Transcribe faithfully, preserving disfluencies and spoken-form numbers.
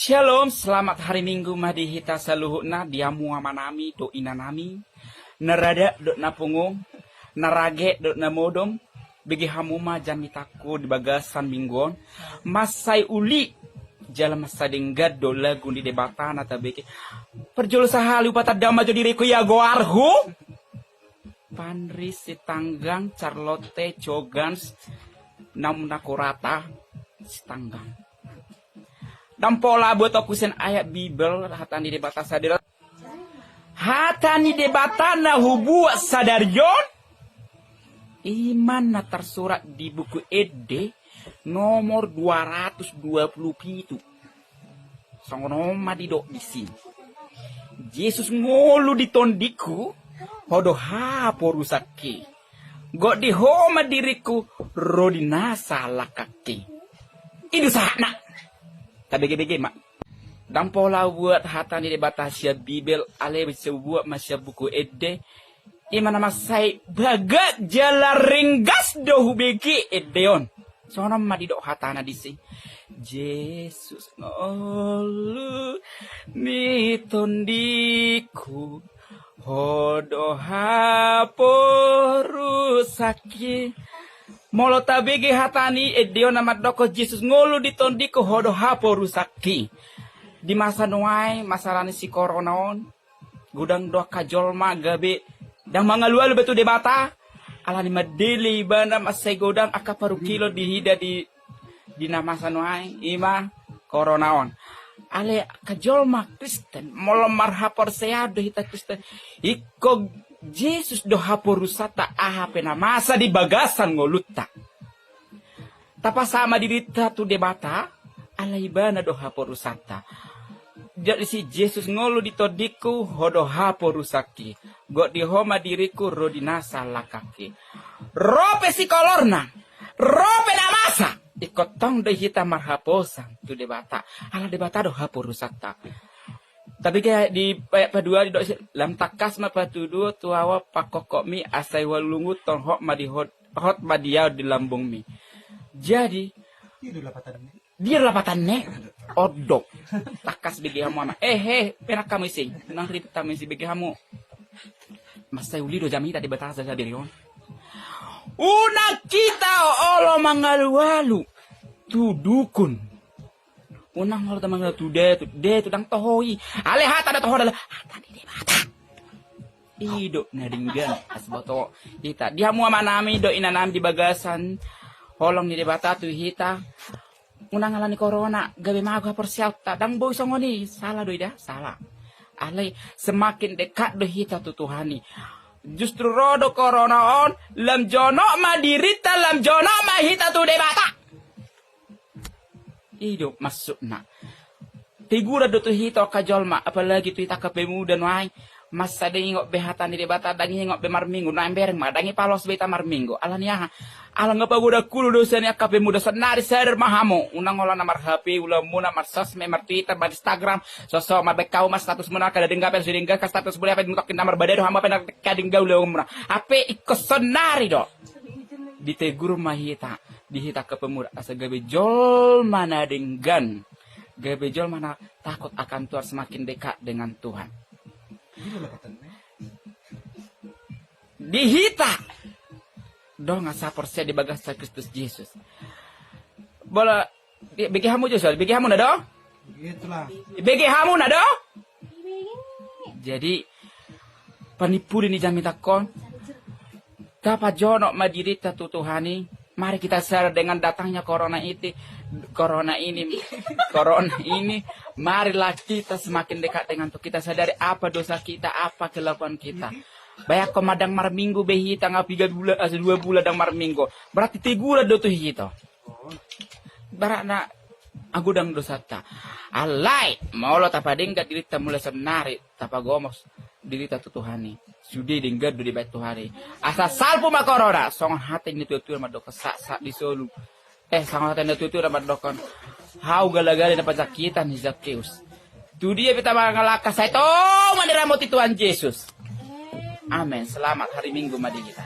Shalom, selamat hari Minggu ma di hita saluhutna, di hamu amanami dohot inanami, na rade dohot na pungu, na rage dohot na modom. Bege hamu ma jamitangku di bagasan minggu on. Mansai uli jala mansai denggan do lagu ni Debata na tabege. Parjolo sahali hupatanda ma jo diringku ia goarhu. Panri Sitanggang, Charlotte Cogans, Namuna Kurata Sitanggang. Ndang pola buat au sian ayat Bibel, hata ni Debata sadari on. Hata ni Debata na hubuat sadari on, i ma na tarsurat di Buku Ende nomor dua ratus dua puluh pitu. Songon on ma didok disi: Jesus ngolu di tondingku, ho do haporusangki. Gok di ho ma diringku, ro di nasa langkangki. I do sahatna. Tabege-bege ma. Ndang pola buat hata ni Debata sian Bibel, alai sian, buat ma sian Buku Ende. I ma na mansai bagak jala ringgas do hubege ende on. Songon on ma didok hatana disi: Jesus ngolu ni tondingku, ho do haporusangki. Molo tabege hata ni ende on na mandokhon Jesus ngolu di tondingku, ho do haporusangki. Di masa nuaeng, masalah ni si korona on, godang do angka jolma gabe ndang mangalualu be tu Debata, alani mandele ibana mansai godang angka parungkilon diida di, di na masa nuaeng, i ma korona on. Alai angka jolma Kristen, molo marhaporseaon do hita Kristen, ingkon Jesus do haporusanta aha pe na masa di bagasan ngolunta. Tapasahat ma dirinta tu Debata, ala ibana do haporusanta. Didok disi: Jesus ngolu di tondingku, ho do haporusangki. Gok di ho ma diringku, ro di nasa langkangki. Ro pe sikolorna, ro pe na masa, ingkon tong do hita marhaposan tu Debata. Ala Debata do haporusanta. Tabege di ayat padua didok disi: Lam tangkas ma patuduhon tu ahu pangkophopmi, asa hualungunhon hot ma di hot hot ma di ahu di lambungmi. Jadi, dia do lapatanna. Dia do lapatanna. Odok. Tangkas bege hamu ama. Eh, eh, penak hamu isi. Unang ribut hamu isi, bege hamu. Mansai uli do jamita di bagasan sadari on. Unang hita olo mangalualu tu dukun. Unang olo hita mangalualu tu datu, datu ndang toho i. Alai hata na toho adalah hata ni Debata. I do na denggan, asa boto hita. Di hamu amanami dohot inanami di bagasan holong ni Debata tu hita. Unang ala ni korona gabe mago haporseaonta, ndang boi songon i, sala do i da, sala. Alai semakin dekat do hita tu Tuhan i. Justru ro do korona on, lam jonok ma dirinta, lam jonok ma hita tu Debata. I do maksudna. Teguran do tu hita angka jolma, apalagi tu hita angka pemuda nuaeng. Masa ndang ingot be hata ni Debata, ndang ingot be marminggu, nuaeng bereng ma, ndang ipaloas be hita marminggu. Ala ni aha? Ala nga pagodang ulu dosa ni angka pemuda. Saonnari sadar ma hamu, unang olo na mar-H P ulaonmuna, mar-sosmed, mar-Twitter, mar-Instagram. Sosok ma baen hamu ma statusmuna, angka na denggan pe, so denggan angka statusmuna, hape mungkin na marbada do hamu, hape na denggan ulaonmuna. Hape ingkon saonnari do. Ditegur ma hita, di hita angka pemuda, asa gabe jolma na denggan, gabe jolma na takut akan Tuhan, semakin dekat dengan Tuhan. Di hita dongan saporsea di bagasan Kristus Jesus. Bola, bege hamu jo, bege hamu na do? Bege hamu na do? Jadi, panimpuli ni jamitangkon, tapajonok ma dirinta tu Tuhan i. Mari kita sadar dengan datangnya corona itu, corona ini, corona ini, marilah kita semakin dekat dengan Tuhan. Kita sadari apa dosa kita, apa kelakuan kita. Bayangkon ma ndang marminggu be hita, nga piga bulan, eh, dua bulan ndang marminggu. Berarti teguran do tu hita. Ibaratna, ah, godang dosanta. Alai, molo tapadenggan dirinta mulai saonnari, tapagomos dirinta tu Tuhan i, sude denggan do dibaen Tuhan i. Asa salpu ma corona, songon hata ni natuatua na mandok, sa, sa di solu. Eh, songon hata ni natuatua na mandok, hau galagala na panjangkitan ni Zakkeus. Tu dia pe hita mangalangka, sai tong ma diramoti Tuhan Jesus. Amen. Selamat hari Minggu ma di hita.